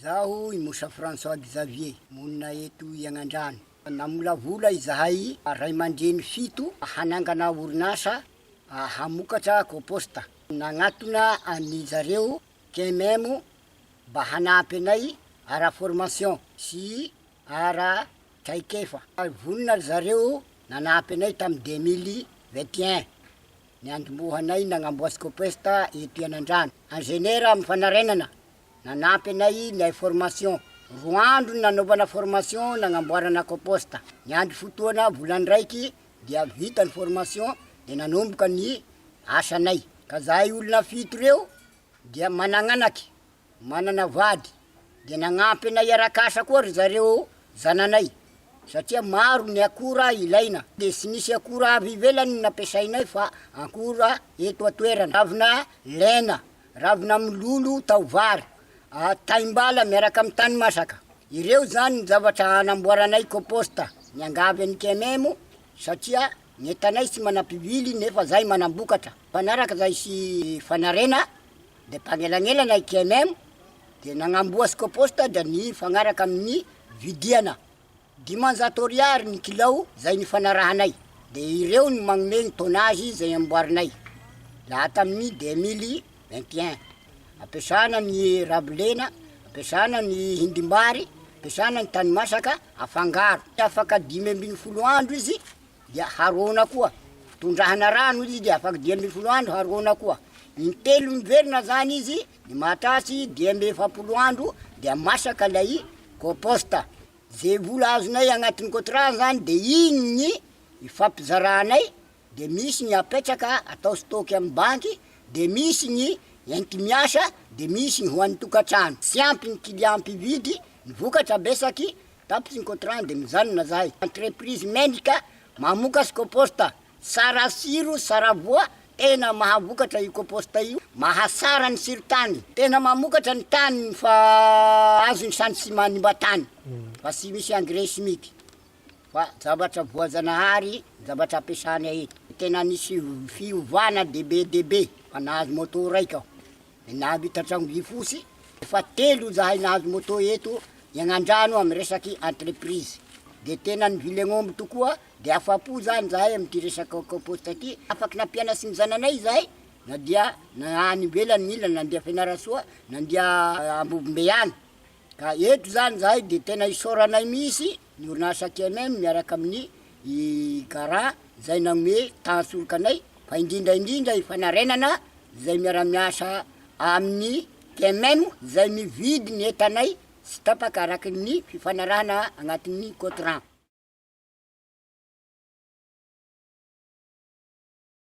Izaho i Mosa François Xavier, monina eto Iangandrano. Namolavola izahay ray aman-dreny fito hanangana orinasa hamokatra compost. Nagnatona an'i zareo KMM mba hanampy anay ara-formation sy ara-traikefa. Vonona ry zareo nanampy anay tamin'ny 2021. Niantombohanay nagnamboasy compost eto Ianandrano. Injeniera amin'ny fanarenana nanampy anay ny formation. Roa andro no nanaovana formation nagnamboarana compost. Niandry fotoana volan-draiky dia vita ny formation dia nanomboka ny asanay. Ka zahay olona fito reo dia managnanaky. Manana vady dia nagnampy anay arak'asa koa ry zareo zananay satria maro ny akora ilaina dia tsy nisy akora avy ivelany no nampiasainay fa akora eto an-toerana, ravina lena, ravina mololo tao vary, taimbala miaraka amin'ny tany masaka. Ireo zany ny zavatra anamboaranay compost, miangavy an'i KMM satria ny entanay tsy manam-pivily nefa zahay manam-bokatra, mpanaraka zahay sy fanarena Dia mpanelanelana i KMM dia nagnamboasy compost dia nifagnaraka amin'ny vidiana 500 ariary ny kilao zay nifanarahanay dia ireo no magnome ny tonnage zay amboarinay laha tamin'ny 2021. Ampiasana ny ravolena, ampiasana ny hindimbary, ampiasana ny tany masaka afangaro. Afaka 15 andro izy dia haroana koa, tondrahana rano izy dia afaka 15 andro haroana koa, intelo miverina zany izy ny mahatrasy 45 andro dia masaka lay compost, ze vola azonay agnatin'ny contrat zany de iny ny ifampizarahanay de misy ny apetraka atao stock amin'ny banky de misy ny enti-miasa de misy ny ho an'ny tokantrano, tsy ampy ny client mpividy ny vokatra besaky Tapitry ny contrat dia mijanona zahay. Entreprise mendrika mamokatry compost. Tsara tsiro, tsara voa, tena mahavokatra io compost io. Mahatsara ny tsiron-tany. Tena mamokatra ny tany fa azony sany tsy manimba tany fa tsy misy engrais chimique fa zavatra voajanahary ny zavatra ampiasana eto. Tena nisy fiovana debe debe fa nahazo moto raika aho. Nahavita trano vy fotsy efa telo zahay nahazo moto eto Iangandrano amin'ny resaky entreprise de tena nivily agnomby tokoa de afapo zany zahay amin'ity resaka compost ty, afaky nampianatry ny zananay izahay na dia na any ivelany ny ilany nandeha Fianarantsoa nandeha Ambovombe any ka eto zany zahay de tena isaoranay mihitsy ny orinasa KMM miaraka amin'ny i Gara izay nanome tantsoroka anay fa indrindra indrindra i Fanarenana izay miara-miasa amin'ny KMM izay mividy ny entanay tsy tapaka araka ny fifanarahana agnatin'ny contrat.